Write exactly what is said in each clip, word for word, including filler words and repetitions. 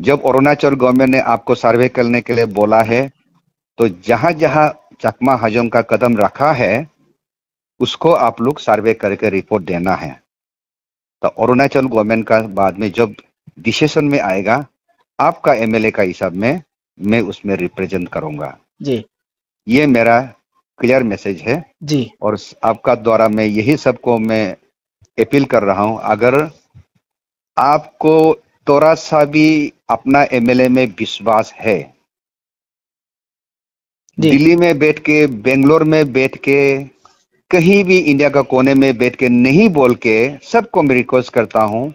जब अरुणाचल गवर्नमेंट ने आपको सर्वे करने के लिए बोला है, तो जहां जहां चकमा हाजोंग का कदम रखा है, उसको आप लोग सर्वे करके रिपोर्ट देना है। तो अरुणाचल गवर्नमेंट का बाद में जब डिसीजन में आएगा, आपका एमएलए का हिसाब में मैं उसमें रिप्रेजेंट करूंगा। जी। ये मेरा क्लियर मैसेज है। जी। और आपका द्वारा मैं यही सबको मैं अपील कर रहा हूं, अगर आपको थोड़ा सा भी अपना एमएलए में विश्वास है, जी। दिल्ली में बैठ के, बेंगलोर में बैठ के, कहीं भी इंडिया का कोने में बैठ के नहीं बोल के, सबको मैं रिक्वेस्ट करता हूं,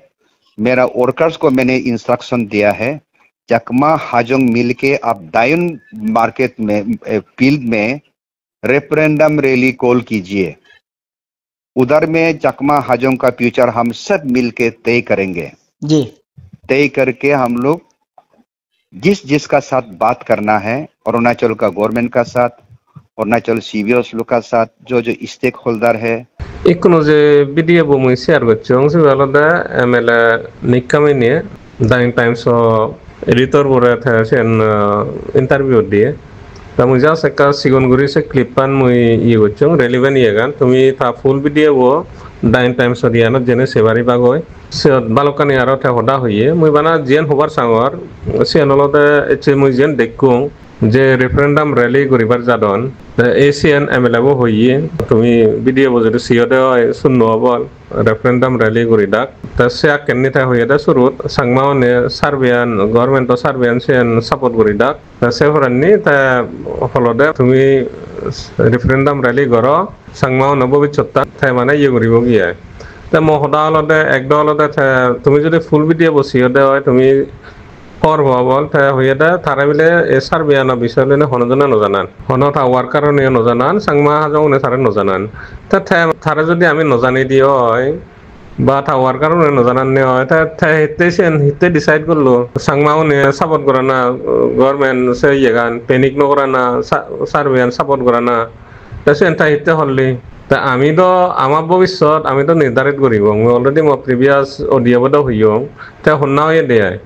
मेरा वर्कर्स को मैंने इंस्ट्रक्शन दिया है, चकमा हाजोंग मिलके आप डायन मार्केट में, ए, फील्ड में रेफरेंडम रैली कॉल कीजिए। उधर में चकमा हाजोंग का फ्यूचर हम सब मिलके तय करेंगे। जी। तय करके हम लोग जिस जिसका साथ बात करना है, अरुणाचल का गवर्नमेंट का साथ, अरुणाचल सीबीओस लोग का साथ, जो जो स्टेक होल्डर है, Ikkunu je video bo mui share gocchong, sibe olode M L A Nick Cummings-e The Times-o editor bore te siyen, ah, interview diye. Ta mui just ekka sigon guri se clip-an mui iye gocchong, relevant iyegan. Tumi ta full video bo The Times-o diyanot jeinei sei paribagoi. Siyot balokkani aro te hoda hoye. Mui bana jiyen hobar sangor, siyen olode ecche mui jiyen dekkong, je referendum rally guribar jadon, te ei siyen M L A bo hoye, tumi video bo jodi siyode oi, sunno obol, referendum rally guri dak. Te se akkenni te hoyede surut, Changma-une survey-an, government-o survey-an siyen support guri dak. Te se porenni te holode tumi referendum rally goro, Changma-uno bobissottan te mane iye guribo gi ai. Te mo hoda olode, ekdo olode te tumi jodi full video bo siyode oi, tumi hobor po obol, te hoyede tare bile ei survey-ano bisoy loinei hono jone no janan. Hono ta worker-uniyo no janan, Changma Hajong-une tare no janan. Te, te tare jodi ami no janei di oi, ba ta worker-une no jananne oi, te, te hitte siyen hitte decide gollo? Changma-une support gorana, government se iyegan, panic no gorana, sa-, survey-an support gorana. Te siyen te hitte holli? Te ami do ama bobissot ami do nirdarit guribong. Mui already mo previous audio-bo do hoyong. Te honna oyede ai?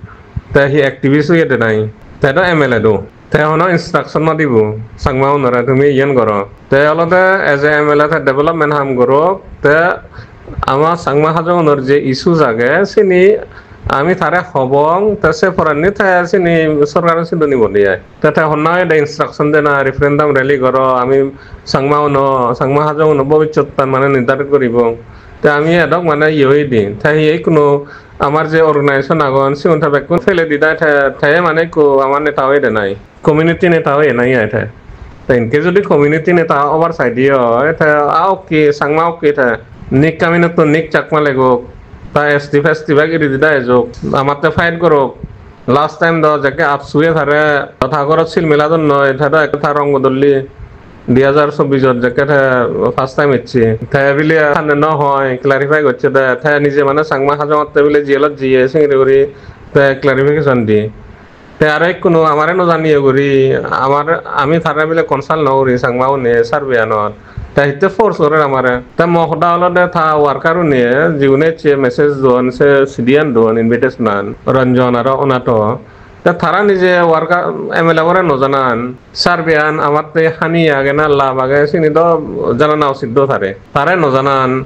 Te hi activist oyede nahi? Te do M L A do. Te hono instruction no dibo Changma-unore tumi iyen goro. Te olode as a M L A te development ham goro. Te ama Changma Hajong-unor je issues age sini ami tare hobong, te se porenni te sini sorkare sidu nibo de ai. Te, te honna oyede instruction dena, referendum rally goro, ami Changma-uno, Changma Hajong-uno bobissottan mane nirdarit guribong. Te ami edok mane iye oyedi. Te hi ikkunu amar je organization agon, sigun te bekkun fele di dai, te, te mane ikko amar neta oyede nahi. Community neta oye nahi ai te. Te in case jodi community neta obar saide oi, te a okke, Changma okke te. Nick Cummings-ottun Nick Chakma legok. Ta S T festival iri di dai ejok. Amatte fight gorok. Last time do jekke AAPSU-e tare ta gorot sil mela don noi, te do ekka ta rong bodolli. Dui hajar chobbish-ot jekke te first time ecche. Te bile sanne no hoi, clarify gocche de. Te nije mane Changma Hajong-otte bile jail-ot jiye, singiri guri te clarification di. Te aro ikkunu amare no janiye guri, amar, ami tare bile consult no guri Changma-une survey-anot. Te hitte force gorer amare. Te mo hoda olode ta worker-une, jigune ecche message don, se sidiyan don, invitation-an, Ranjan aro Onato. Te tara nije worker M L A bore no janan, survey-an amatte hani age na lab age, sini do janana usit do tare. Tare no janan,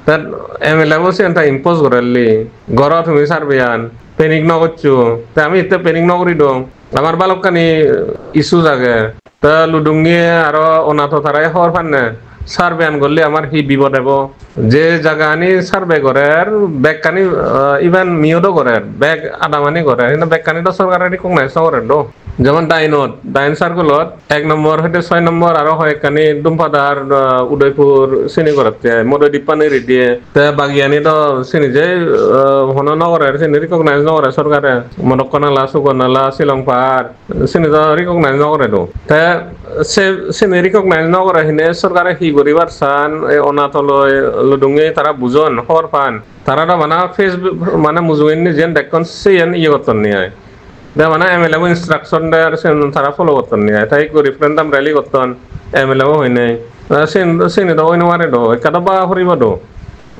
te M L A bo siyan ta impose gorelli, goro tumi survey-an, panic no goccho. Te ami itte panic no guri dong. Amar balokkani issues age. Te Ludungi aro Onato tara hobor panne, survey-an gorle amar hi bipod ebo. Je jagani survey gorer, bekkani, ah, even miyo do gorer, bek adamani gorer, hintu bekkani do sorkare recognize no gorer do. Jemon Dainot, Dain circle-ot ek nombor hoite soi nombor aro hoyekkani Dumpadar, ah, Udaipur sini goratte ai, Modoi Dippan eri diye. Te bagiyani do sini je, ah, hono no gorer, sini recognize no gorer sorkare. Modokkonala, Sugonala, Silong Pahar, sini do recognize no gore do. Te se, sini recognize no gore hine sorkare hi guribar san, ei Onato loi Ludungi tara bujon, hobor pan. Tara do bana Facebook, mane mujungedi jiyen dekkon siyen iye gotton ni ai. De bana M L A bo instruction der, siyen tara follow gotton ni ai. Te ikko referendum rally gotton, M L A bo hoinei. Te siyen, siyeni do oi no pare do, ekka do ba puribo do.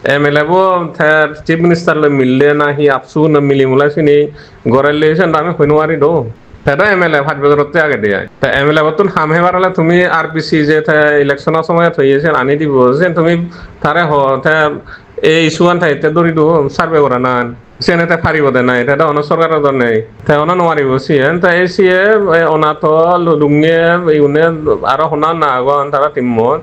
M L A bo te Chief Minister loi mille na hi AAPSU loi mili mula sini gorelle sen ami hoi no pari do. Te do M L A pach bojorotte agede ai. Te M L A bottun ham hebar ole tumi R P C je te election o somoyot hoye sen ani dibo. Sen tumi tare ho te ei issue an te ette dori do survey goranan. Sen ete paribo de nai, te do hono sorkaro do nei. Te hono no paribo siyen. Te ei siye, e, Onato, Ludunge, iune aro honna na agon tara team-ot.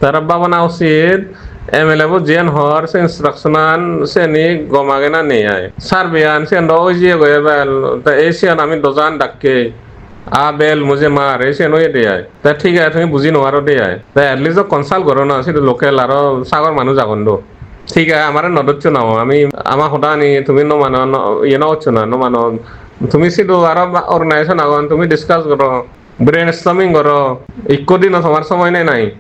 Tara babana usit M L A bo jiyen hor, se instruction an seni gom age na nei ai. Survey an siyen do oi jiye goi ebel. Te ei siyen ami dojan dakke. A bel muje mar, ei siyen oyede ai. Te thik age, tumi buji no paro de ai. Te at least do consult goro na, sidu local aro sagor manuj agon do. Thik age, amare no doccho na, ami ama hodani tumi no mano, no, iye no goccho na, no mano. Tumi sidu aro ba-, organization agon, tumi discuss goro, brainstorming goro, ikko dino tomar somoy nei nai.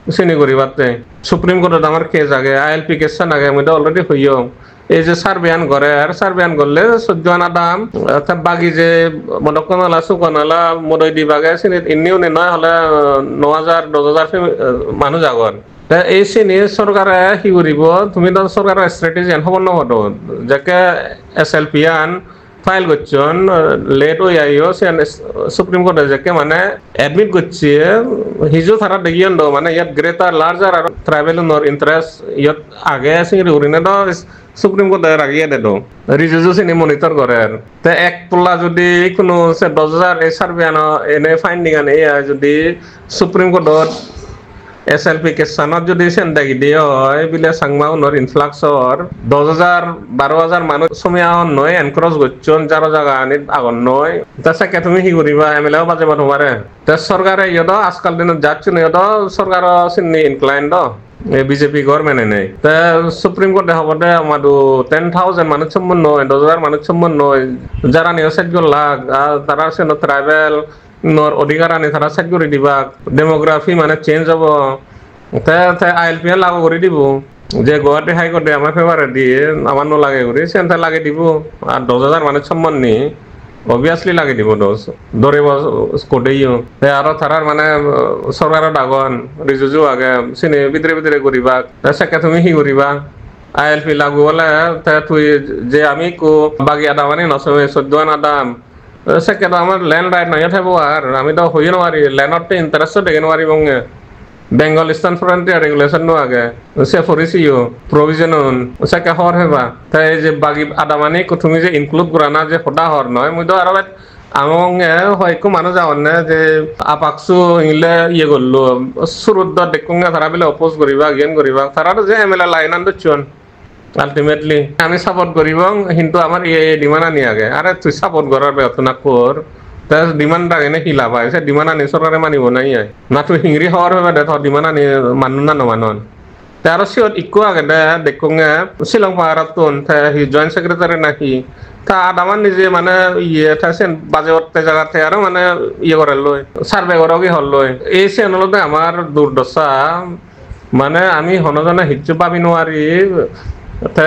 Sini guribatte. Supreme Court-ot amar case age, I L P case-an age, mui do already hoyong. Ei je survey-an gorer, survey-an gorle soddo-an adam, te bagi je Modokkonala, Sukonala, Modoidip age, sinit inni uni noi hole, eh, no hajar, dos hajar fam-, eh, manuj agon. Te ei sini sorkare hi guribo? Tumi do sorkaro strategy-an hobor no podo. Jekke S L P-an file gocchon, eh, late oi aiyo, siyan s-, Supreme Court-e jekke mane admit gocche, hiju tara degiyon do, mane iyot greater, larger aro tribal unor interest iyot age, singiri gurine do s-, Supreme Court-e rageye de do. Rijuju sini monitor gorer. Te ek polla judi hono se dos hajar ei survey ano ene finding an ei ai judi Supreme Court-ot S L P case-anot judi sen degide oi, bile Changma unor influx or, dos hajar, baro hajar manuj somiya honnoi encroach gocchon jaro jaga anit agonnoi. Te sekke tumi hi guriba? M L A-o bajebo tomare. Te sorkare iyodo ajkal dinot jacchun iyodo sorkaro sinni incline do. E B J P government enei. Te Supreme Court-e hobor de amadu ten thousand manuj sommonnoi, dos hajar manuj sommonnoi, jaraniyo sej gollak, ar tara seno tribal nor odhikarani tara sej guri dibak, demography mane change obo. Te, te I L P an lagu guri dibo. Je Guwahati High Court-e ama favor-e diye, ama no lage guri, siyen te lage dibo. Ar dos hajar manuj sommonni, obviously lage dibo dos. Doribo court-e yo. Te aro tarar mane, uh, sorkaro dagon, rijuju age, sini bidire bidire guribak. Te sekke tumi hi guriba? I L P lagu ole, te tui je ami ikko bagi adamani no somi, soddo an adam, sekke do amar land right noyo thebo ar, ami do hoiyo no pari, land-otte interest-o dege no paribonge. Bengal Eastern Frontier Regulation-o age, se pori siyo, provision-un, sekke hor heba. Te ei je bagi adamani ikko tumi je include gorana je hoda hor noi, mui do aro bet amonge hoi ikko manuj agonne je APCSU hile iye gollo, surut do dekkonge tara bile oppose guribak, iyen guribak, tara do je M L A line-an docchon. Ultimately, ami support guribong, hintu amar ei, ei demand ani age. Are tui support gorar begottun akkur. Te demand ragene hi lab age? Se demand ani sorkare manibo nahi ai? Na tui hingiri hobor pebede to demand ani manon na no manon? Te aro siyot ikko agede dekkonge Shillong Paharattun, te hi joint secretary na hi? Ta adaman nije mane iye te sen baje otte jagat te aro mane iye gorelloi, survey goro gi holloi. Ei siyan olode amar durdosa. Mane ami hono jone hissu babi nuari. Te,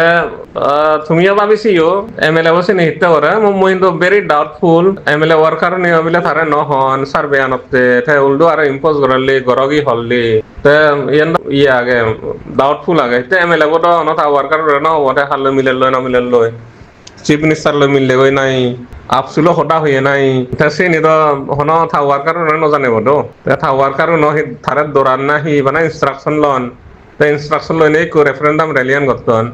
ah, tumiyo babi siyo, M L A bo sini hitte gore, mo-, mui hintu very doubtful. M L A worker uniyo bile tare no hon, survey anotte, te uldu aro impose gorelli, goro gi holli. Te iyen do iye age, doubtful age. Te M L A bo do hono ta worker ore no hobo, te halloi milelloi, no milelloi. Chief Minister loi mille goi nai, APCSU loi hoda hoye nai, te sini do hono ta worker-une no jane bo do. Te ta worker-uno hi tare doran na hi bana instruction lon. Te instruction loine ekko referendum rally an gotton.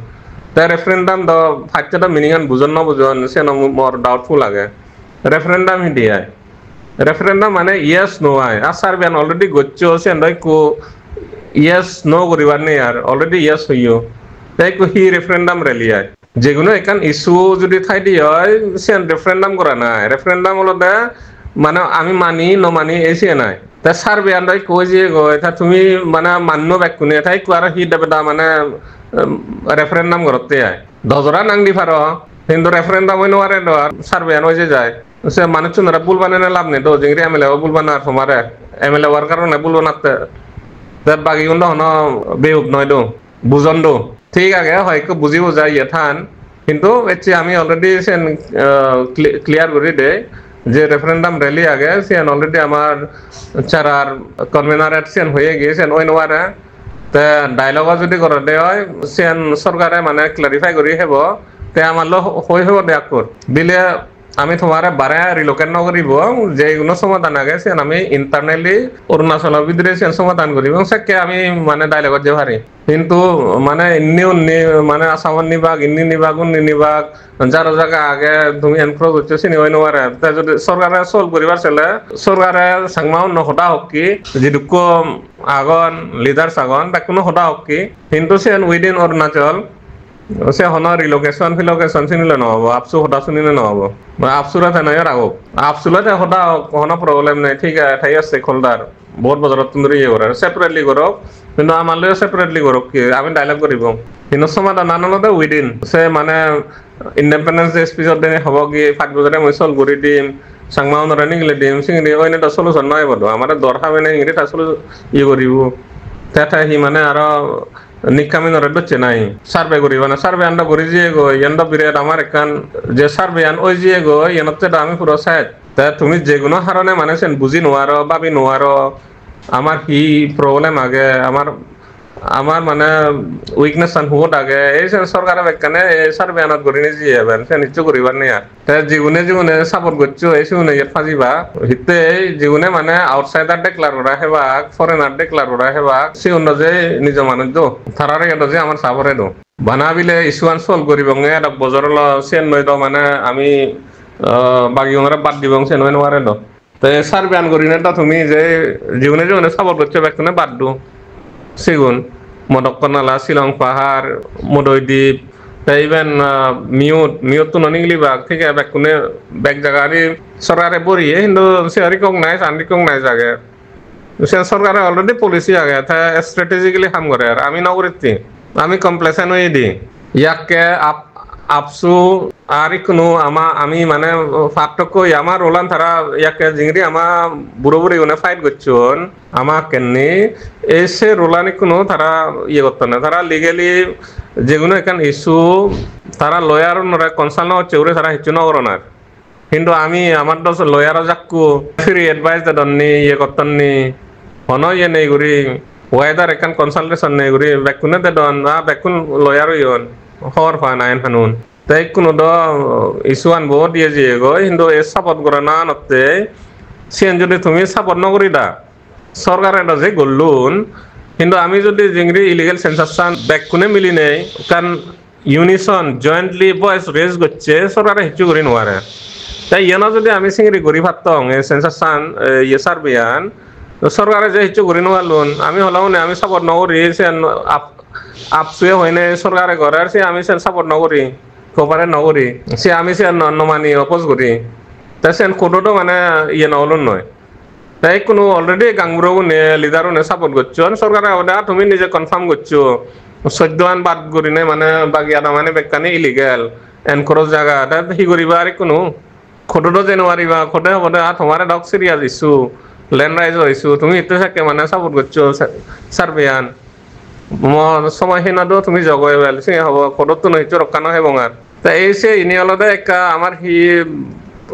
Te referendum do pacche do meaning an bujon no bujon, siyan mor doubtful age. Referendum hi de ai? Referendum mane yes no ai. Ar survey an already goccho, siyan do ekko yes no guribar nei ar, already yes hoyo. Te ekko hi referendum rally ai? Jekono ekkan issue judi thaide oi, siyan referendum gorana ai. Referendum olode mane ami mani, no mani, ei siyan ai. Te survey an do ekko oi jeyegoi, te tumi mane manno bekkune, te ekko aro hi debeda mane, em, referendum gorotte ai. Dojora nang di paro, hintu referendum oi no pare do ar survey an oi je jai. Se manuchchunore bul banene lab nei do, jingiri M L A bo bul banar somare, M L A worker-une bul banatte. Te bagigun do hono behup noi do. Bujon do. Thik age, hoi ekko buji buja iye than. Hintu ecche ami already sen, ah, cle-, clear guri de je referendum rally age, siyan already amar charar convener at siyan hoye giye, siyan oi no pare. Te dialogue jodi gorede oi, siyan sorkare mane clarify guri hebo, te amar lo hoi hebo de akkur. Bile ami tomare bare relocate no guribong, je hono somadan age siyan ami internally Arunachalo bidire siyan somadan guribong, sekke ami mane dialogue-ot jei pari. Hintu mane inni unni mane Assamot nibak, inni nibak, unni nibak, jaro jaga age tumi encroach goccho sini oi no pare. Te jodi sorkare solve guribar sele, sorkare Changma unno hoda hokki, jidukko agon, leaders agon, bekkuno hoda hokki. Hintu siyan within Arunachal, se hono relocation, filocation sunile no obo, AAPSU hoda sunile no obo. Ba AAPSU re te noyo ragok. AAPSU le te hoda hok, hono problem nei, thik age, te stakeholder. Bohut bojorottun dhuri iye gorer. Separately gorok, hintu amar loyo separately gorok ki, ami dialogue guribong. Hintu somadan an olode within. Se mane Independence Day speech-ot dene hobo ki, pach bojore mui solve guri dim, Changma unore nigile dim, singiri oine do solution noi bodo. Amare dor habe nei, ingiri ta solu-, iye guribo. Te te hi mane aro nikkaminore docche nahi. Survey guribo na, survey an do guri jiyegoi, iyan do biret amar ekkan je survey an oi jiyegoi, iyenotte do ami puro sej. Te tumi je hono harone mane sen buji no paro, babi no paro, amar hi problem age, amar, amar mane weakness an huot age, ei sen sorkare bekkane ei survey anot gurinei jiye eben, sen hissu guribar nei ar. Te jigune jigune support goccho, ei sigune iyot pajiba. Hitte ei jigune mane outsider declare gora hebak, foreigner declare gora hebak, sigun do je nijo manuj do, tarare do je amar support do. Bana bile issue an solve guribonge, edok bojor olo, siyen noi do mane ami, ah, bagigunore bad dibong, siyen oi no pare do. Te survey an gurine do tumi je jigune jigune support goccho bekkune bad do. Sigun Modokkonala, Shillong Pahar, Modoidip, te even, ah, Miyut, Miyut tuno nigilibak, thik age, bekkune bek jagari sorkare boriye, hintu se recognize, unrecognize age. Sen sorkare already policy age, te strategically ham gorer, ami no guritte, ami complacent oyedi. Yakke ap-, AAPSU ar ikkunu ama, ami mane partokko oye, ama role an tara yakke jingiri ama buro buri gune fight gocchon, ama kenni, ei se role an ikkunu tara iye gottonne, tara legally jeguno ekkan issue, tara lawyer unore consult no gocche guri tara hissu no goron ar. Hintu ami amar do lawyer o jakku free advice dedonni, iye gottonni, hono iye nei guri, whether ekkan consultation nei guri, bekkune dedon, a bekkun lawyer oyon, hobor pan ain hanun. Te ikkunu do issue an bahut iye jeyegoi, hintu ei support gorana anotte siyen jodi tumi support no gurida, sorkare do je gollun, hintu ami jodi jingri illegal census an bekkune milinei ekkan unison, jointly voice raise gocche, sorkare hissu guri no pare. Te iyeno jodi ami singiri guri pattong, ei census an, ei iye survey an, to sorkare je hissu guri no parlun, ami hola hone ami support no guri, siyan ap-, AAPSU e hoine sorkare gorer, se ami siyan support no guri, cooperate no guri, se ami siyan no, no mani, oppose guri. Te siyan court-o do mane iye no olun noi. Te ikkunu already gangburogune, leader-une support gocchon, sorkare obode, "Ah, tumi nije confirm goccho, soddo an bad gurine mane bagi adamani bekkani illegal, encroach jaga, te hi guriba ar ikkunu?" Court-o do jei no pariba, court-e obode, "Ah, tomare dok serious issue, land rights-o issue, tumi hitte sekke mane support goccho sa-, survey an." Mo somoy hina do tumi jogo ebel, se hobo court-ottun hissu rokka no hebong ar. Te ei se ini olode ekka amar hi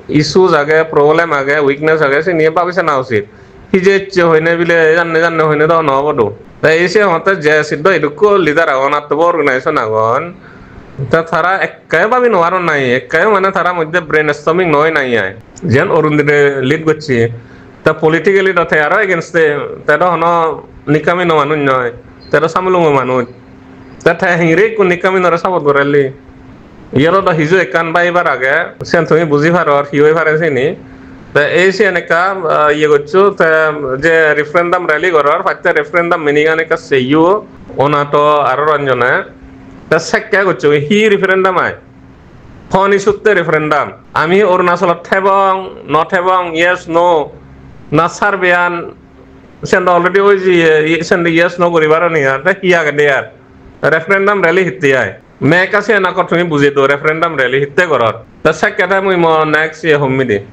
issues age, problem age, weakness age, sini babi sana usit. Hi je ecche hoine bile janne janne hoine do no obo do. Te ei se hotte je siddo idukko leader agon, attobo organization agon. Te tara ekka babi no paron nahi, ekka mane tara moddhe brainstorming no oi nahi ai. Jen Arun Dide lead gocche. Te politically do te aro against te, te do hono nikkami no manuj noi. Te do samulungo manuj. Te te hingiri ikko nikkaminore support gorelli. Iyot do hiju ekkan baibar age, siyan tumi buji paror, hi oi pare sini. Te ei siyan ekka, ah, iye goccho, te je referendum rally goror, patte referendum meaning an ekka seyo, ona to aro ranjone. Te sekke goccho, hi referendum ai? Hon issue-tte referendum? Ami Arunachalot thebong, no thebong, yes, no, na survey an, siyan do already oi jiye, siyan do yes, no guri paroni ar, te hi agede ar? Referendum rally hitte ai? Me ekka siyan akko tumi buji do, referendum rally hitte goror? Te sekke te mui mo next ye hommidi.